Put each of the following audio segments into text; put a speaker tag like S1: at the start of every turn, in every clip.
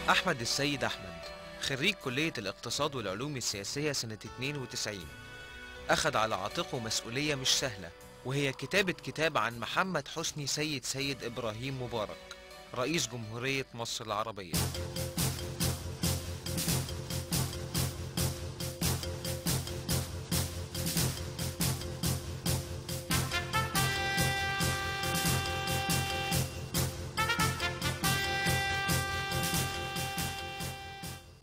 S1: أحمد السيد أحمد خريج كلية الاقتصاد والعلوم السياسية سنة 92، أخذ على عاتقه مسؤولية مش سهلة، وهي كتابة كتاب عن محمد حسني سيد سيد إبراهيم مبارك رئيس جمهورية مصر العربية.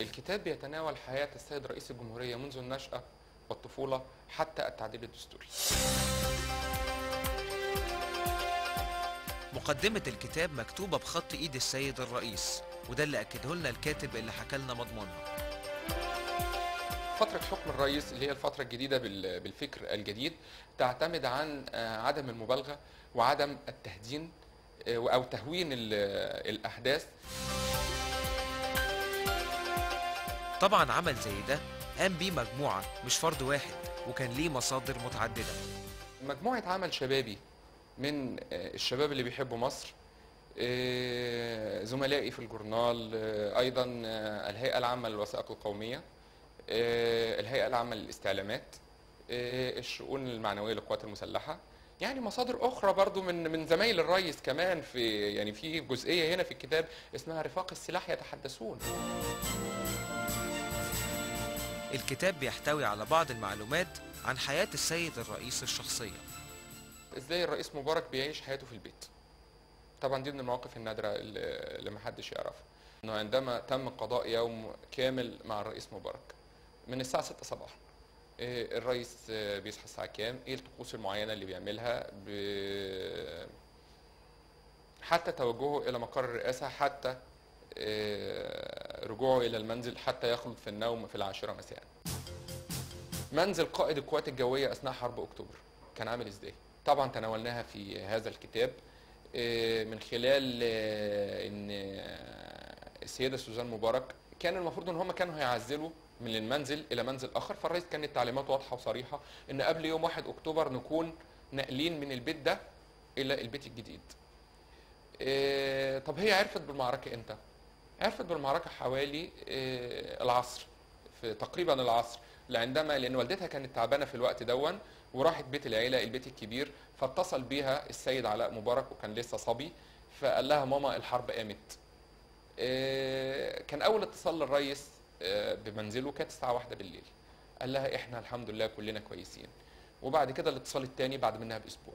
S2: الكتاب بيتناول حياة السيد رئيس الجمهورية منذ النشأة والطفولة حتى التعديل الدستوري.
S1: مقدمة الكتاب مكتوبة بخط إيد السيد الرئيس، وده اللي أكده لنا الكاتب اللي حكى لنا مضمونها.
S2: فترة حكم الرئيس اللي هي الفترة الجديدة بالفكر الجديد تعتمد عن عدم المبالغة وعدم التهدين أو تهوين الأحداث.
S1: طبعا عمل زي ده قام بيه مجموعة مش فرد واحد، وكان ليه مصادر متعددة.
S2: مجموعة عمل شبابي من الشباب اللي بيحبوا مصر، زملائي في الجورنال، أيضا الهيئة العامة للوثائق القومية، الهيئة العامة للاستعلامات، الشؤون المعنوية للقوات المسلحة، يعني مصادر أخرى برضو من زمايل الرئيس كمان. في يعني في جزئية هنا في الكتاب اسمها رفاق السلاح يتحدثون.
S1: الكتاب بيحتوي على بعض المعلومات عن حياة السيد الرئيس الشخصية.
S2: ازاي الرئيس مبارك بيعيش حياته في البيت؟ طبعا دي من المواقف النادرة اللي محدش يعرفها، انه عندما تم قضاء يوم كامل مع الرئيس مبارك من الساعة 6 صباحا، الرئيس بيصحى الساعة كام، ايه الطقوس المعينة اللي بيعملها، حتى توجهه الى مقر الرئاسة، حتى رجوعه إلى المنزل، حتى يخلد في النوم في 10 مساء. منزل قائد القوات الجوية أثناء حرب أكتوبر كان عامل إزاي؟ طبعا تناولناها في هذا الكتاب من خلال إن السيدة سوزان مبارك كان المفروض إن هم كانوا هيعزلوا من المنزل إلى منزل آخر، فالرئيس كانت تعليماته واضحة وصريحة إن قبل يوم 1 أكتوبر نكون ناقلين من البيت ده إلى البيت الجديد. طب هي عرفت بالمعركة إمتى؟ عرفت بالمعركة حوالي العصر، في تقريبا العصر، لأن والدتها كانت تعبانة في الوقت دون وراحت بيت العيلة البيت الكبير، فاتصل بيها السيد علاء مبارك وكان لسه صبي، فقال لها ماما الحرب قامت. كان أول اتصال للرئيس بمنزله كانت الساعة 1 بالليل، قال لها إحنا الحمد لله كلنا كويسين. وبعد كده الاتصال الثاني بعد منها بأسبوع.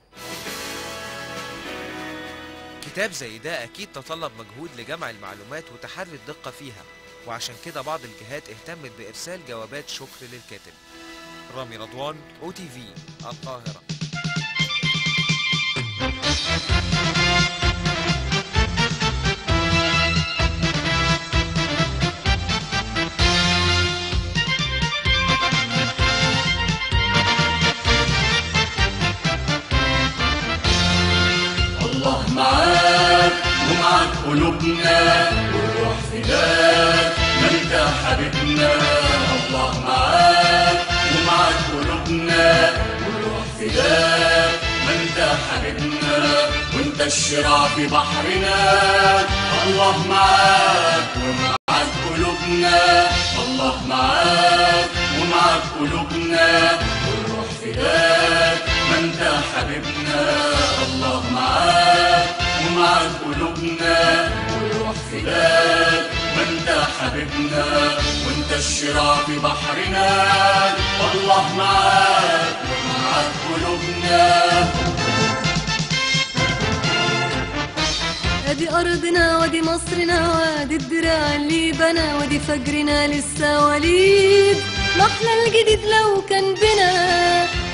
S1: كتاب زي ده أكيد تطلب مجهود لجمع المعلومات وتحري الدقة فيها، وعشان كده بعض الجهات اهتمت بإرسال جوابات شكر للكاتب. رامي رضوان، OTV، القاهرة.
S3: الله معاك ومعاك قلوبنا والروح فداك، ما انت حبيبنا. الله معاك ومعاك قلوبنا والروح فداك، ما انت حبيبنا وانت الشراع في بحرنا. الله معاك ومعاك قلوبنا، الله معاك ومعاك قلوبنا والروح فداك، ما انت حبيبنا. الله معاك ومعاك قلوبنا والروح فداك، ما انت حبيبنا وانت الشراع في بحرنا. الله معاك ومعاك قلوبنا.
S4: ادي ارضنا وادي مصرنا وادي الدراع اللي بنا وادي فجرنا لسه وليد، محلى الجديد لو كان بنا.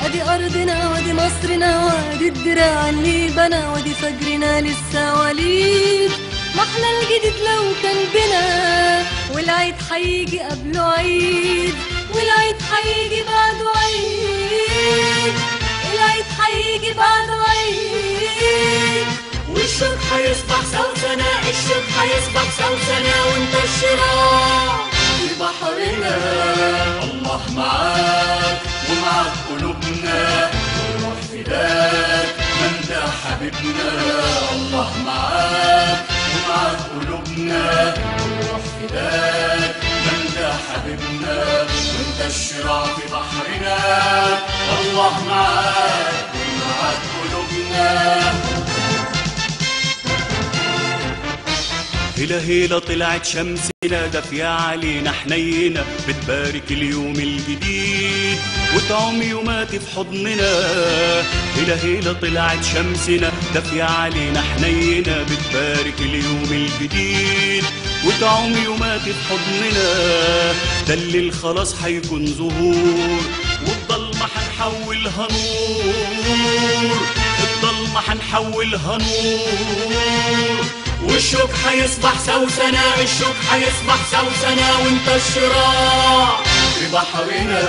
S4: ادي ارضنا وادي مصرنا وادي الدراع اللي بنا وادي فجرنا لسه وليد، محلى الجديد لو كان بنا. والعيد هيجي قبله عيد، والعيد هيجي بعده عيد، العيد هيجي بعده عيد.
S3: والشوق هيصبح سوسنة، الشوق هيصبح سوسنة وانت الشراع في بحرنا. الله معاك ومعاك قلوبنا والروح فداك، ما انت حبيبنا. الله معاك ومعاك قلوبنا والروح فداك، ما انت حبيبنا وانت الشراع في بحرنا. الله معاك ومعاك قلوبنا.
S5: هلا هيلا طلعت شمسنا دافية علينا حنينة، بتبارك اليوم الجديد وتعوم يوماتي في حضننا. هلا هيلا طلعت شمسنا دافية علينا حنينة، بتبارك اليوم الجديد وتعوم يوماتي في حضننا. ده الليل خلاص هيكون زهور، والضلمة هنحولها نور، الضلمة هنحولها نور.
S3: والشوك هيصبح سوسنة، الشوك هيصبح سوسنة وانت الشراع في بحرنا.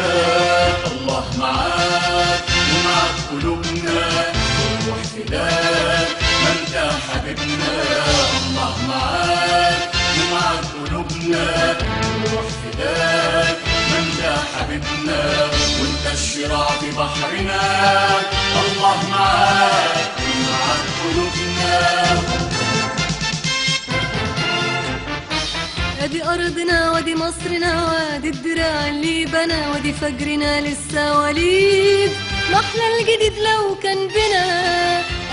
S3: الله معاك ومعاك قلوبنا، والروح فداك، ما انت حبيبنا. الله معاك ومعاك قلوبنا، والروح فداك، ما انت حبيبنا وانت الشراع في بحرنا. الله معاك ومعاك قلوبنا.
S4: ادي ارضنا وادي مصرنا وادي الدراع اللي بنا، وادي فجرنا لسه وليد، محلى الجديد لو كان بنا.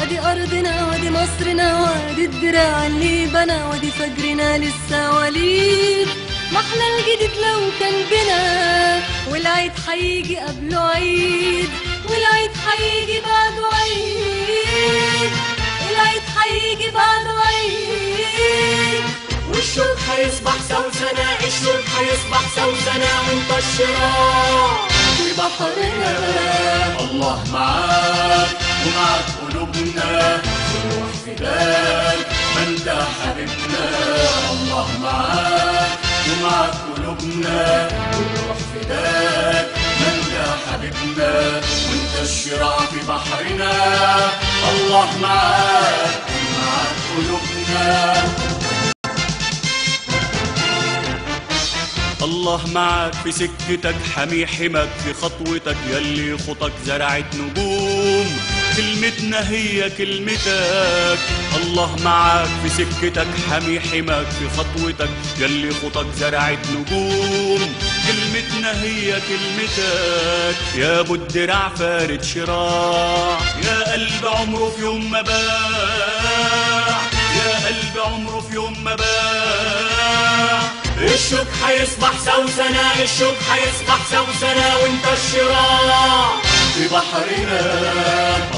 S4: ادي ارضنا وادي مصرنا وادي الدراع اللي بنا، وادي فجرنا لسه وليد، محلى الجديد لو كان بنا. والعيد هيجي قبله عيد، والعيد هيجي بعده عيد، العيد هيجي بعده عيد.
S3: والشوك هيصبح سوسنة، الشوك هيصبح سوسنة وانت الشراع في بحرنا. الله معاك ومعاك قلوبنا، والروح فداك، ما انت حبيبنا. الله معاك ومعاك قلوبنا، والروح فداك، ما انت حبيبنا وانت الشراع في بحرنا. الله معاك ومعاك قلوبنا.
S5: الله معاك في سكتك، حمي حماك في خطوتك، يلي خطك زرعت نجوم، كلمتنا هي كلمتك. الله معاك في سكتك، حمي حماك في خطوتك، يلي خطك زرعت نجوم، كلمتنا هي كلمتك. يا ابو الدراع فارد شراع، يا قلب عمره في يوم ما باع، يا قلب عمره في يوم ما باع.
S3: الشوك هيصبح سوسنة، الشوك هيصبح سوسنة وانت الشراع في بحرنا.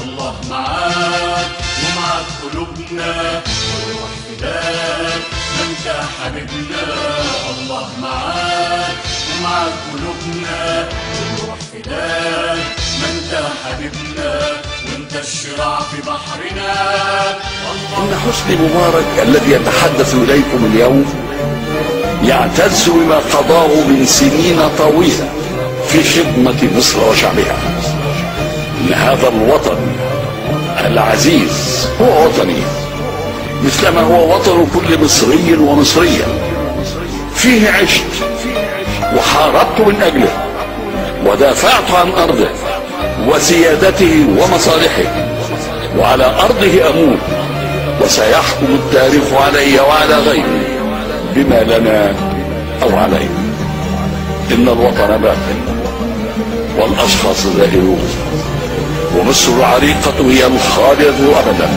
S3: الله معاك ومعاك قلوبنا، والروح فداك، ما انت حبيبنا. الله معاك ومعاك قلوبنا، والروح فداك، ما انت حبيبنا وانت الشراع في بحرنا.
S6: إن حسني مبارك الذي يتحدث إليكم اليوم يعتز بما قضاه من سنين طويلة في خدمة مصر وشعبها. إن هذا الوطن العزيز هو وطني مثلما هو وطن كل مصري ومصرية. فيه عشت وحاربت من أجله ودافعت عن أرضه وسيادته ومصالحه، وعلى أرضه أموت، وسيحكم التاريخ علي وعلى غيري بما لنا أو علينا. إن الوطن باق والأشخاص زائلون، ومصر العريقة هي الخالدة أبدا،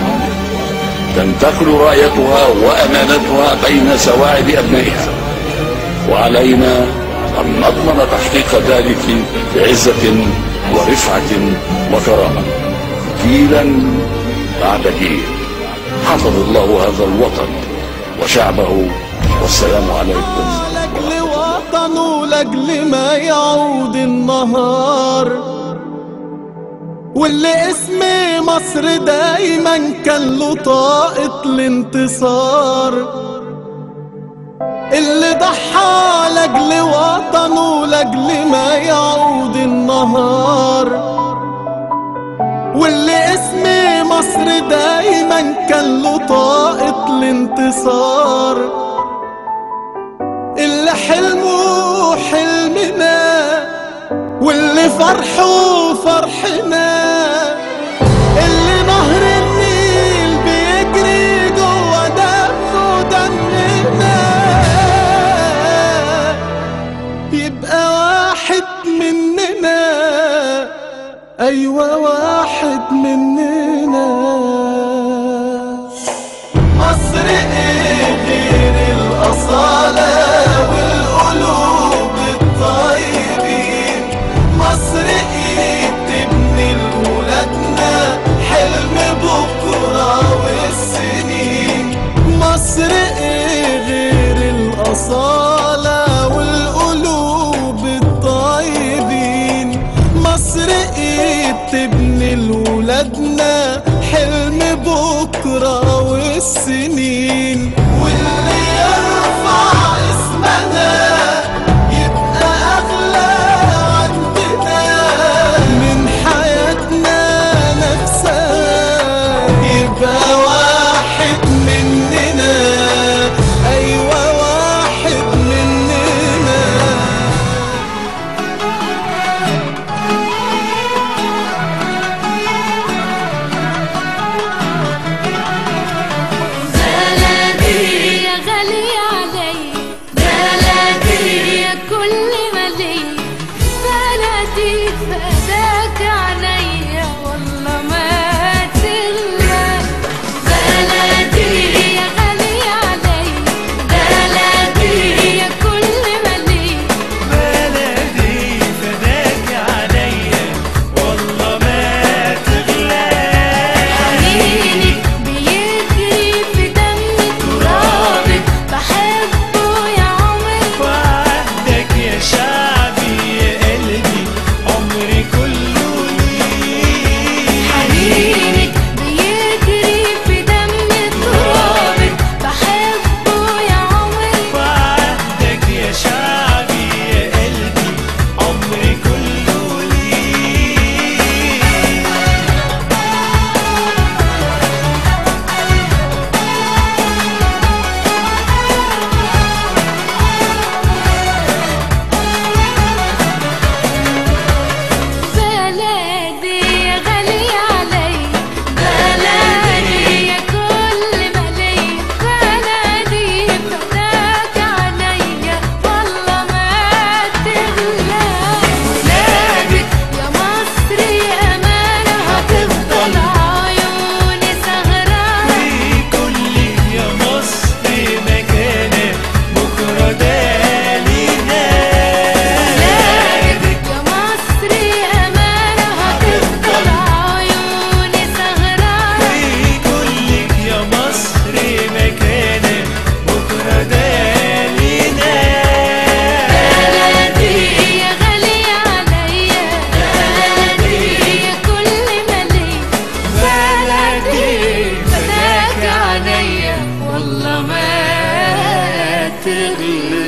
S6: تنتقل رايتها وأمانتها بين سواعد أبنائها، وعلينا أن نضمن تحقيق ذلك بعزة ورفعة وكرامة جيلا بعد جيل. حفظ الله هذا الوطن وشعبه، والسلام عليكم.
S7: لأجل وطن ولأجل ما يعود النهار، واللي اسم مصر دايما كان له طاقة الانتصار، اللي ضحى لأجل وطنه لأجل ما يعود النهار، واللي اسم مصر دايما كان له طاقة الانتصار، اللي حلمه حلمنا واللي فرحه فرحنا، اللي نهر النيل بيجري جوه دمه دمنا. الأصالة والقلوب الطيبين. مصر إيه تبني لولادنا حلم بكرة والسنين. مصر إيه غير الأصالة والقلوب الطيبين. مصر إيه تبني لولادنا حلم بكرة والسنين. واللي يرفع اسمنا يبقى أغلى عندنا من حياتنا نفسها، يبقى واحد مننا، أيوة واحد مننا.
S4: بلدي يا غالي علي، بلدي يا كل مالي، بلدي فداك عينيا والله ما تغلى. بلدي يا غالي علي، بلدي يا كل مالي،
S8: بلدي فداك عليا والله ما تغلى.
S4: حنينك بيجري في دمي، ترابك بحبه يا عمري،
S8: وعدك يا شعبي يا قلبي عمري كله ليك.
S4: حنينك بيجري في دمي، ترابك بحبه يا عمري،
S8: وعدك يا شعبي يا قلبي عمري كله ليك.
S4: بلدي يا غالي علي، بلدي يا كل مالي، بلدي فداك عينيا والله ما تغلى. ولادك يا مصر أمانة هتفضل عيوني سهرانة،
S8: في كل يا مصر مكانك بكرة ده لينا.
S4: ولادك يا مصر أمانة هتفضل عيوني سهرانة،
S8: في كل يا مصر مكانك بكرة ده لينا.
S4: بلدي يا غالي عليا، بلدي يا كل مالي، بلدي فداك عينيا والله ما تغلى.